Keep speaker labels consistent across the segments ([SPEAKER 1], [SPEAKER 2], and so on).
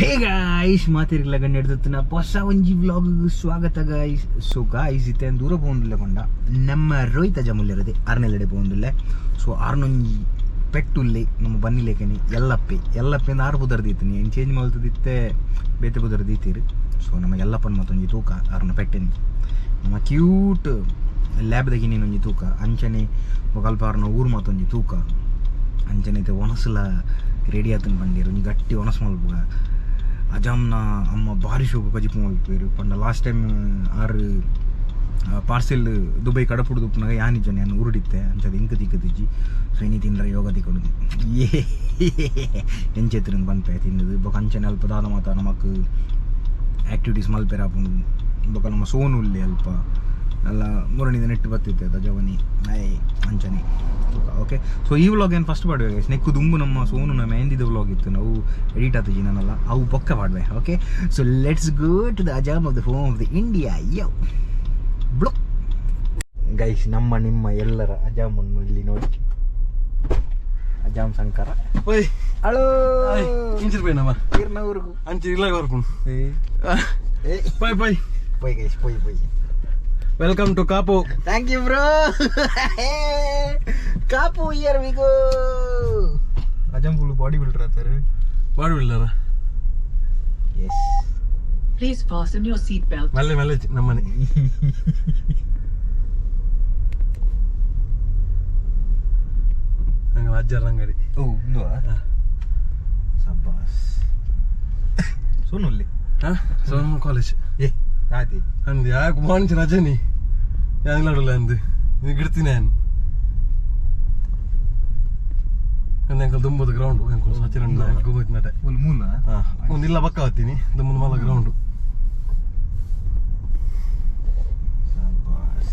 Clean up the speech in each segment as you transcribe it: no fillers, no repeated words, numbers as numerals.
[SPEAKER 1] Hey guys, ಮಾತಿರ್ಲ ಗಂಡ ಹೊಸ ಒಂಜಿ ವ್ಲಾಗ್ ಸ್ವಾಗತ ಗಾಯ್ಸ್. ಸೊ ಗಾಯ್ಸ್, ಇತ್ತೆ ದೂರ ಪೋಂದುಲ್ಲೆ ಕೊಂಡ ನಮ್ಮ ರೋಹಿತ ಜಮುಲ್ಲಿರದೆ ಆರ್ನೆಲ್ಲೆಡೆ ಪೋಂದುಲ್ಲೆ. ಸೊ ಆರ್ನೊಂಜಿ ಪೆಟ್ಟುಲ್ಲೆ ನಮ್ಮ ಬನ್ನಿಲೇಕನಿ ಎಲ್ಲಪ್ಪೆ ಎಲ್ಲಪ್ಪೆ ಆರು ಪುದರ್ ದೀತೀನಿ ಏನು ಚೇಂಜ್ ಮಲ್ತದಿತ್ತೆ ಬೇತೆ ಪುದರ್ ದೀತೀರಿ. ಸೊ ನಮ್ಮ ಎಲ್ಲಪ್ಪನ ಮತ್ತೊಂಜಿ ತೂಕ ಆರ್ನ ಪೆಟ್ಟೆನಿ ನಮ್ಮ ಕ್ಯೂಟ್ ಲ್ಯಾಬ್ದಾಗ ಒಂಜಿ ತೂಕ ಅಂಚನೆ ಅಲ್ಪ ಆರ್ನ ಊರು ಮತ್ತೊಂಜಿ ತೂಕ ಅಂಚನೆ ಇತ್ತೆ ಒಣಸುಲ ರೆಡಿ ಆತನ ಬಂಡೀರು ಒಂಜಿ ಗಟ್ಟಿ ಒಣಸು ಮಲ್ಪುಗ. ಅಜಾಮ್ನ ಅಮ್ಮ ಭಾರಿ ಶೋಕು ಕಜಿಪು ಮಲ್ಪೇರು ಪಂಡ ಲಾಸ್ಟ್ ಟೈಮ್ ಆರು ಪಾರ್ಸೆಲ್ ದುಬೈ ಕಡಪುಡು ದುಪ್ಪುನಾಗ ಯಾನಿಜ್ಜನೆ ಯಾನ್ ಉರುಡಿತ್ತೆ ಅಂಚದ ಇಂಕ ತಿಕ್ಕದಿಜ್ಜಿ. ಸೊ ಇನಿ ತಿಂದ್ರೆ ಯೋಗ ತಿಕ್ಕೊಂಡು ಏ ಎಂಚೆತ್ತಿರಂದು ಪನ್ಪೆ ತಿನ್ನದು ಬೊಕ ಅಂಚನೆ ಅಲ್ಪ ದಾದ ಮಾತ ನಮಕ್ ಆ್ಯಕ್ಟಿವಿಟೀಸ್ ಮಲ್ಪೆರ ಆಪುಂಡು. ಬೊಕ ನಮ್ಮ ಸೋನು ಉಲ್ಲೆ ಅಲ್ಪ ಅಲ್ಲ ಮುರಣಿದ ನೆಟ್ಟು ಬತ್ತಿತ್ತೆ ಅದ ಜವನಿ I ಅಂಚನೆ. ಓಕೆ, ಸೊ ಈ ವ್ಲಾಗ್ ಏನು ಫಸ್ಟ್ ಪಾಡ್ವೆ ಗೈಸ್. ನೆಕ್ಕು ದುಂಬು ನಮ್ಮ ಸೋನು ನಮ್ಮ ಮೆಹಂದಿದ ವ್ಲಾಗ್ ಇತ್ತು, ನಾವು ಎಡಿಟ್ ಆತಜಿ ನಾನಲ್ಲ ಅವು ಬೊಕ್ಕ ಪಾಡ್ವೆ. Okay, so let's go to the Azam of the home of the India. Yo blow guys, ನಮ್ಮ ನಿಮ್ಮ ಎಲ್ಲರ ಅಜಾಮನ್ನು ಇಲ್ಲಿ ನೋಡಿ. ಅಜಾಮ್ ಶಂಕರ
[SPEAKER 2] ಓಯ್
[SPEAKER 1] ಹಲೋ.
[SPEAKER 2] ಇಂಚಿರ್ ಪೋಯ್ ನಮ್ಮ
[SPEAKER 1] ಊರುಗು
[SPEAKER 2] ಅಂಚಿ ಇಲ್ಲ ಬರ್ಪುಂಡು. ಪೋಯ್ ಪೋಯ್.
[SPEAKER 1] ಪೋಯ್ guys, ಪೋಯ್ ಪೋಯ್.
[SPEAKER 2] Welcome to Kapu.
[SPEAKER 1] Thank you bro. Kapu, here we go. Azam full body builder ಆತಾರೆ.
[SPEAKER 2] ಬಾಡಿ ಬಿಲ್ಡರ.
[SPEAKER 1] Yes.
[SPEAKER 3] Please fasten your seatbelt.
[SPEAKER 2] ಮಲ್ಲೆ ಮಲ್ಲೆ ನಮ್ಮನೆ. ಹಂಗ ಅಜ್ಜರ ಅಂಗಡಿ.
[SPEAKER 1] ಓ ಇಂದುವಾ ಸಬ್ಬಾಸ್. ಸೋನುಲ್ಲಿ.
[SPEAKER 2] ಹಾ, ಸೋನು ಕಾಲೇಜ್.
[SPEAKER 1] ಏ ಆತಿ.
[SPEAKER 2] ಅಂದ್ ಯಾಕೆ ಮಾಣಿಚ ರಜನಿ ಯಾನಿಲ್ಲ ಅಂದು ನೀ ಗಿಡ್ತೀನಿ ನಾನು ಅಂದ್ ಎಂಕಲ್ ದುಂಬದ ಗ್ರೌಂಡ್ ಎಂಕಲ್ ಸಚಿನ್ ಗುಮ್ಮತ್ ನಟೆ.
[SPEAKER 1] ಫುಲ್ ಮೂಲ.
[SPEAKER 2] ಹಾ, ಒಂದಿಲ್ಲ ಬಕ್ಕ ಹತ್ತೀನಿ ದುಂಬದ ಮಲ್ಲ ಗ್ರೌಂಡ್.
[SPEAKER 1] ಸಬ್ಬಾಸ್.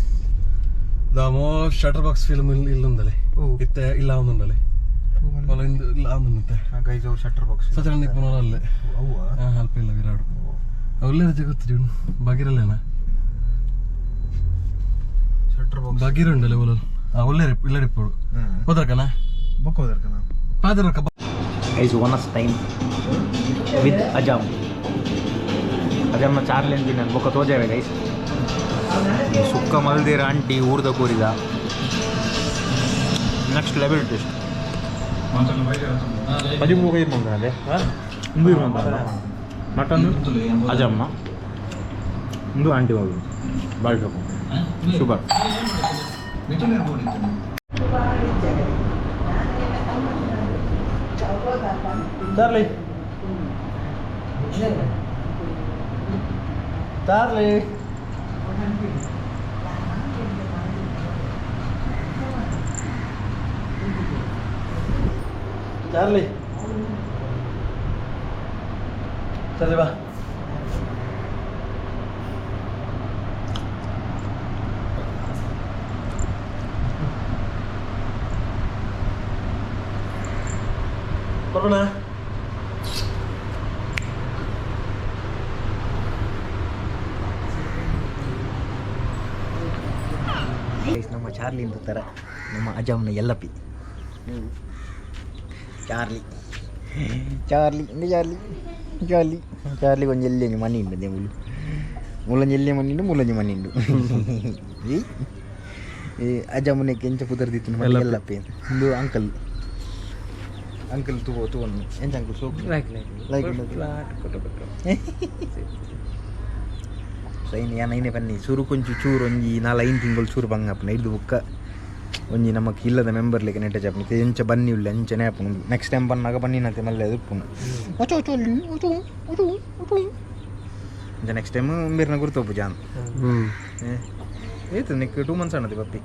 [SPEAKER 2] The most shutter box film ಇಲ್ಲೊಂದಲೆ.
[SPEAKER 1] ಓ.
[SPEAKER 2] ಇತ್ತೆ ಇಲ್ಲ ಒಂದುಂಡಲೆ ಒಲ ಇಂದು ಇಲ್ಲ ಒಂದುಂಡತೆ.
[SPEAKER 1] ಗೈಸ್, ಅವು ಶಟರ್ ಬಾಕ್ಸ್.
[SPEAKER 2] ಸಚಿನ್ ಪುನರ್ ಅಲ್ಲೇ.
[SPEAKER 1] ಅವ್ವ.
[SPEAKER 2] ಹಾ, ಅಲ್ಪ ಇಲ್ಲ ವಿರಾಡು ಒಳ್ಳೆ ರಜೆ ಗೊತ್ತು ಜೀವನ ಬಗಿರಲ್ಲೇನಾ.
[SPEAKER 1] Shutter box.
[SPEAKER 2] ಬಗೀರ ಉಂಡಲೆ ಒಲ. ಆ ಒಳ್ಳೆ ಇಲ್ಲ ರಿಪ್ಪೋಡು ಹೋದ್ರಕನ.
[SPEAKER 1] ಬೊಕ್ಕ ಹೋದರ್ಕನ.
[SPEAKER 2] ಪಾದರಕ.
[SPEAKER 1] ಗೈಸ್, ಒನಸ್ ಟೈಮ್ ವಿತ್ ಅಜಾಮ್. ಅಜಾಮ್ನ ಚಾರ್ಲಿ ಅಂತೀನಿ ನಾನು. ಬೊಕ್ಕ ತೋಜಾವೆ ಗೈಸ್. ಸುಕ್ಕ ಮಲ್ದಿರ ಆಂಟಿ ಊರ್ದ ಕೂರಿದ ನೆಕ್ಸ್ಟ್ ಲೆವೆಲ್ ಟೇಸ್ಟ್. ಪದಿಮೂರು ಮಂದನೆ ಮಟನ್ ಅಜಮ್ಮ ಒಂದು ಆಂಟಿ ಹೋಗಿ ಬಾಳ್ super.
[SPEAKER 2] Charlie Charlie Charlie Charlie ಬಾ. ಬರೋಣ.
[SPEAKER 1] ಗೈಸ್, ನಮ್ಮ ಚಾರ್ಲಿ ಅಂತ ಥರ ನಮ್ಮ ಅಜಮ್ನ ಎಲ್ಲಪ್ಪಿ ಚಾರ್ಲಿ ಚಾರ್ಲಿ ಇಂದ ಚಾರ್ಲಿ ಚಾರ್ಲಿ ಚಾರ್ಲಿ ಒಂಜಿ ಎಲ್ಲಿ ಒಂಜಿ ಮನಿ ಉಂಡು ಮುಲು ಮೂಲಂಜಿ ಎಲ್ಲಿ ಮನಿ ಉಂಡು ಮೂಲಂಜಿ ಮನಿ ಉಂಡು. ಈ ಈ ಅಜಮ್ಮನೆಗೆ ಎಂಚ ಪುದರ್ ದಿತ್ತು?
[SPEAKER 2] ಎಲ್ಲಪ್ಪಿ.
[SPEAKER 1] ಎಲ್ಲಪ್ಪಿ ಇಂದು ಅಂಕಲ್ ಅಂಕಲ್ ತೂವೋ ತೂವೊಂದು ಎಂಚ uncle soak
[SPEAKER 3] Like, like.
[SPEAKER 1] Like so ಇನ್ನು ಯಾನ್ ಐನೆ ಬನ್ನಿ ಸುರು ಕೊಂಚು ಚೂರು ಒಂಜಿ ನಾಲ್ ಐದು ತಿಂಗಳು ಚೂರು ಬಂಗಪ್ಪನ ಹಿಡ್ದು ಬುಕ್ಕ ಒಂಜಿ ನಮಕ್ ಇಲ್ಲದ ಮೆಂಬರ್ ಲೆಕ್ಕ ನೆಟ್ಟ ಚಾಪುನ ಎಂಚ ಬನ್ನಿ ಉಳ್ಳೆ ಅಂಚನೆ ಆಪುನು. ನೆಕ್ಸ್ಟ್ ಟೈಮ್ ಬನ್ನಾಗ ಬನ್ನಿನಂತೆ ಮಲ್ಲೆ ಅದು ಅಚೋ ಅಚೋ ಅಲ್ಲಿ ಅಚೋ ಅಚೋ ಅಚೋ ಅಂಚ ನೆಕ್ಸ್ಟ್ ಟೈಮ್ ಬೇರ್ನ ಗುರ್ತೋಪು ಜಾನ್.
[SPEAKER 2] ಹ್ಮ್.
[SPEAKER 1] ಏತು ನಿಕ್ 2 ಮಂತ್ಸ್ ಅನ್ನದಿ ಪಪ್ಪಿ.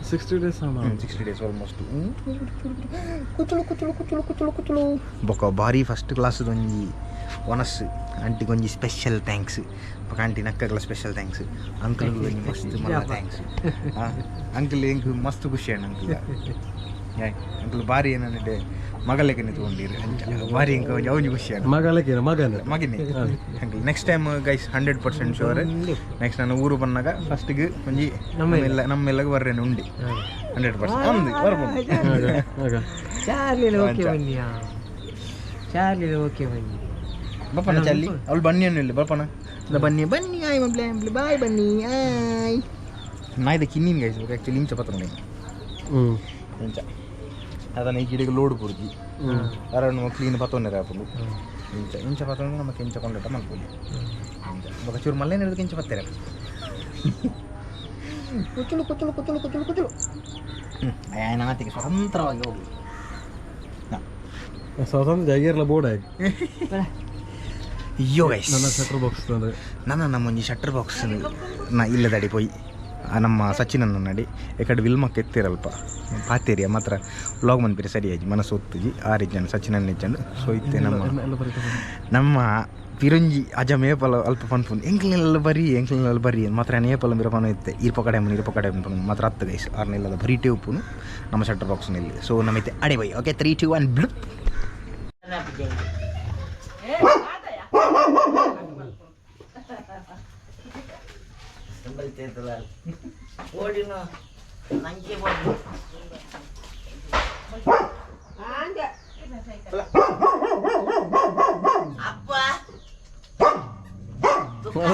[SPEAKER 2] 60 ಡೇಸ್.
[SPEAKER 1] 60 days almost. ಕುಚುಳು ಕುಚುಳು ಕುಚುಳು ಕುಚುಳು ಕುಚುಳು. ಬೊಕ ಭಾರಿ ಫಸ್ಟ್ ಕ್ಲಾಸ್ ಒಂಜಿ ಒನಸ್ ಆಂಟಿಗೆ ಒಂಜಿ ಸ್ಪೆಷಲ್ thanks. ಬೊಕ ಆಂಟಿ ನಕ್ಕಗ್ಲ ಸ್ಪೆಷಲ್ thanks. Uncle ಒಂಜಿ ಮಸ್ತ್ ಮಲ್ಲ thanks. Uncle ಎಂಕ್ ಮಸ್ತ್ ಖುಷಿ ಅಣ್ಣ. ಅಂಕಲ್ ಅಂಕಲ್ ಭಾರಿ ಏನಂದ್ರೆ ಮಗಲೆಕನೆ ತಗೊಂಡಿರು ಅಂಚ ಭಾರಿ ಎಂಕ್ ಒಂಜಿ ಒಂಜಿ ಖುಷಿ ಅಣ್ಣ.
[SPEAKER 2] ಮಗಲಕ್ಕೆ ಮಗನ.
[SPEAKER 1] ಮಗಿನಿ uncle. Next time guys, 100% sure, next ನಾನು ಊರು ಬಂದಾಗ ಫಸ್ಟಿಗೆ ಒಂಜಿ ನಮ್ಮೆಲ್ಲ ನಮ್ಮೆಲ್ಲಗೂ ಬರ್ರೇನೆ ಉಂಡಿ 100% ಅಂದು ಬರ್ಬೋದು.
[SPEAKER 2] ಆಗ
[SPEAKER 3] ಚಾರ್ಲಿ ಓಕೆ
[SPEAKER 1] ಅಂಚ.
[SPEAKER 3] ಬನ್ನಿ. ಚಾರ್ಲಿ ಓಕೆ ಬನ್ನಿ.
[SPEAKER 1] ಬಪ್ಪನ ಚಲ್ಲಿ ಅವಳು ಬನ್ನಿ ಅನ್ನಿಲ್ಲ ಬಪ್ಪನ ಬನ್ನಿ ಬನ್ನಿ ಆಯ್ ಮಬ್ಲೆ ಬಾಯ್ ಬನ್ನಿ ಆಯ್ ನಾಯ್ದ ಕಿನ್ನಿನ ಗೈಸ್ ಆ್ಯಕ್ಚುಲಿ ಇಂಚ ಪತ್ರ ನೋಡಿ.
[SPEAKER 2] ಹ್ಞೂ.
[SPEAKER 1] ಇಂಚ ಅದನ್ನ ಈ ಗಿಡಕ್ಕೆ ಲೋಡ್ ಪೂರ್ತಿ ಅರಣ್ಣ ಕ್ಲೀನ್ ಪತ್ತೊಂದರೆ ಆಪುಂಡು. ಇಂಚ ಇಂಚ ಪತ್ತೊಂದು ನಮಗೆ ಇಂಚ ಕೊಂಡಟ ಮಲ್ಪೊಲಿ. ಇಂಚ ಬೊಕ ಚೂರು ಮಲ್ಲೇನ ಹಿಡಿದು ಇಂಚ ಪತ್ತೆರೆ. ಕುಚ್ಚುಳು ಕುಚ್ಚುಳು ಕುಚ್ಚುಳು ಕುಚ್ಚುಳು ಕುಚ್ಚುಳು. ನಾತಿಗೆ ಸ್ವತಂತ್ರವಾಗಿ ಹೋಗಲಿ.
[SPEAKER 2] ಸ್ವತಂತ್ರ ಜಾಗೀರ್ಲ ಬೋರ್ಡ್ ಆಗಿ.
[SPEAKER 1] ಅಯ್ಯೋ ಗೈಸ್,
[SPEAKER 2] ನನ್ನ ಶಟರ್ ಬಾಕ್ಸ್ ಅಂದರೆ
[SPEAKER 1] ನನ್ನ ನಮ್ಮ ಒಂಜಿ ಶಟರ್ ಬಾಕ್ಸ್ ನಾ ಇಲ್ಲದಡಿ ಪೋಯಿ ನಮ್ಮ ಸಚಿನನ್ನ ನಡಿ ಎಕಡೆ ವಿಲ್ಮಕ್ಕೆ ಎತ್ತಿರಲ್ಪ ಪಾತೇರಿಯ ಮಾತ್ರ ವ್ಲಾಗ್ ಮನ್ಪಿರಿ ಸರಿಯಾಗಿ ಮನಸ್ಸು ಒತ್ತುಜಿ ಆ ರೀತಿ ಸಚಿನನ್ನ ಇಜ್ಜಂಡು. ಸೊ ಇತ್ತೆ ನಮ್ಮ
[SPEAKER 2] ಎಲ್ಲ ಬರೀತಾರೆ.
[SPEAKER 1] ನಮ್ಮ ಪಿರಂಜಿ ಅಜ ಮೇಪಲ ಅಲ್ಪ ಪನ್ಪುನ್ ಎಂಕ್ಲೆಲ್ಲ ಬರಿ ಎಂಕ್ಲೆಲ್ಲ ಬರಿ ಮಾತ್ರ ನೇಪಲ ಮಿರ ಪನ ಇತ್ತೆ ಇರ್ಪ ಕಡೆ ಇರ್ಪ ಕಡೆ ಮಾತ್ರ ಹತ್ತು ಗೈಸ್ ಆರ್ನೆಲ್ಲದ ಬರೀ ಉಪ್ಪುನು ನಮ್ಮ ಶಟರ್ ಬಾಕ್ಸ್ನಲ್ಲಿ. ಸೊ ನಮ್ಮ ಇತ್ತೆ ಅಡೆ bye. Okay, 3 2 1 ಬ್ಲುಪ್.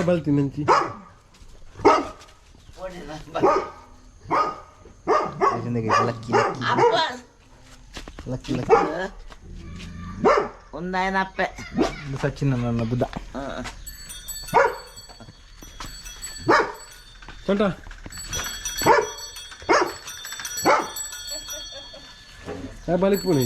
[SPEAKER 2] ಬಲ್ತೀನಿ ನಂಚಿ.
[SPEAKER 1] Lucky lucky lucky lucky.
[SPEAKER 4] ಒಂದಾಯನಪ್ಪೆ.
[SPEAKER 1] Sachin ನನ್ನ ಬುದ್ಧ.
[SPEAKER 2] ಚಂಟ ಬಲಿಕ್ ಪುಣಿ.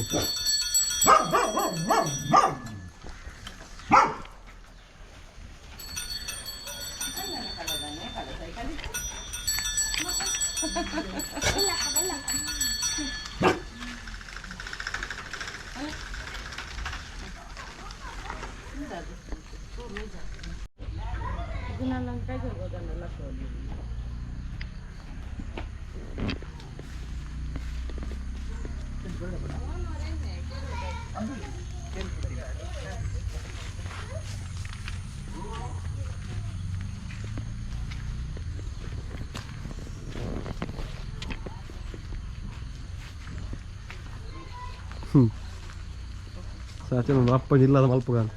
[SPEAKER 2] ಹ್ಞೂ, ಸಾಚನ ಅಪ್ಪ ಜಿಲ್ಲಾದ ಮಲ್ಪುಗಾನ್.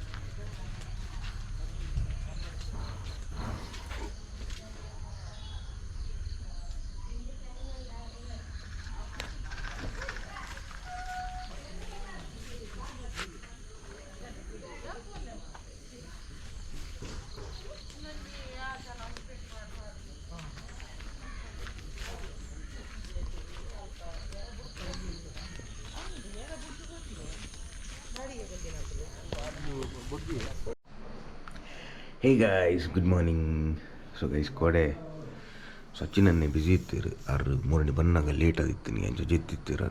[SPEAKER 1] Hey guys, good morning. So guys, ಕೋಡೆ ಸಚಿನನ್ನೇ ಬ್ಯುಸಿ ಇತ್ತೀರು ಆರು ಮೂರನೇ ಬನ್ನಾಗ ಲೇಟ್ ಆದಿತ್ತು ನೀ ಅಂಚ ಜಿತ್ತಿತ್ತೀರ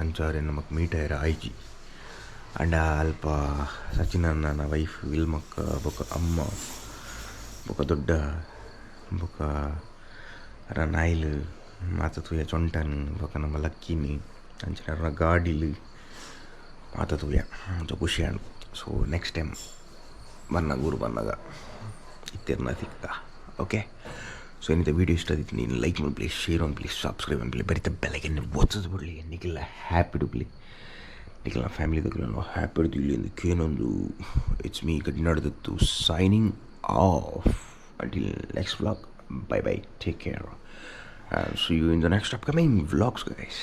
[SPEAKER 1] ಅಂಚಾರೆ ನಮಕ್ ಮೀಟ್ ಆಯ್ರ ಆಯ್ಜಿ. ಅಂಡ ಅಲ್ಪ ಸಚಿನನ್ನ ವೈಫ್ ವಿಲ್ಮಕ್ಕ ಬೊಕ ಅಮ್ಮ ಬೊಕ ದೊಡ್ಡ ಬೊಕ ಅರ ನಾಯಿಲು ಮಾತ ತೂಯ ಚೊಂಟನ್ ಬೊಕ ನಮ್ಮ ಲಕ್ಕಿನಿ ಅಂಚನೆ ಅರ ಗಾಡಿಲು ಮಾತ ತೂಯ ಅಂಚ ಖುಷಿ ಆಂಡ್. ಸೊ ನೆಕ್ಸ್ಟ್ ಟೈಮ್ ಬನ್ನಾಗ ಊರು ಬಂದಾಗ ಇತ್ತಿರ್ನ ತಿಕ್ಕ. ಓಕೆ, ಸೊ ಏನಿದೆ ವೀಡಿಯೋ ಇಷ್ಟ ಆದಿತ್ತು ನೀನು ಲೈಕ್ ಮಾಡಿ, ಶೇರ್ ಮಾಡಿ, ಸಬ್ಸ್ಕ್ರೈಬ್ ಮಾಡಿ, ಬರೀತ ಬೆಳಗ್ಗೆ ಒತ್ತದ ಬಿಡಲಿ. ನಿಖಿಲ ಹ್ಯಾಪಿ ಡುಬ್ಲಿ ನಿಖಿಲ ಫ್ಯಾಮಿಲಿ దగ్గర ಹ್ಯಾಪಿ ಇಲ್ಲಿ ಏನೊಂದು. It's me ಗಡ್ನಾಡ್ದತ್ತು signing off until next vlog. Bye bye, take care and see you in the next upcoming vlogs guys.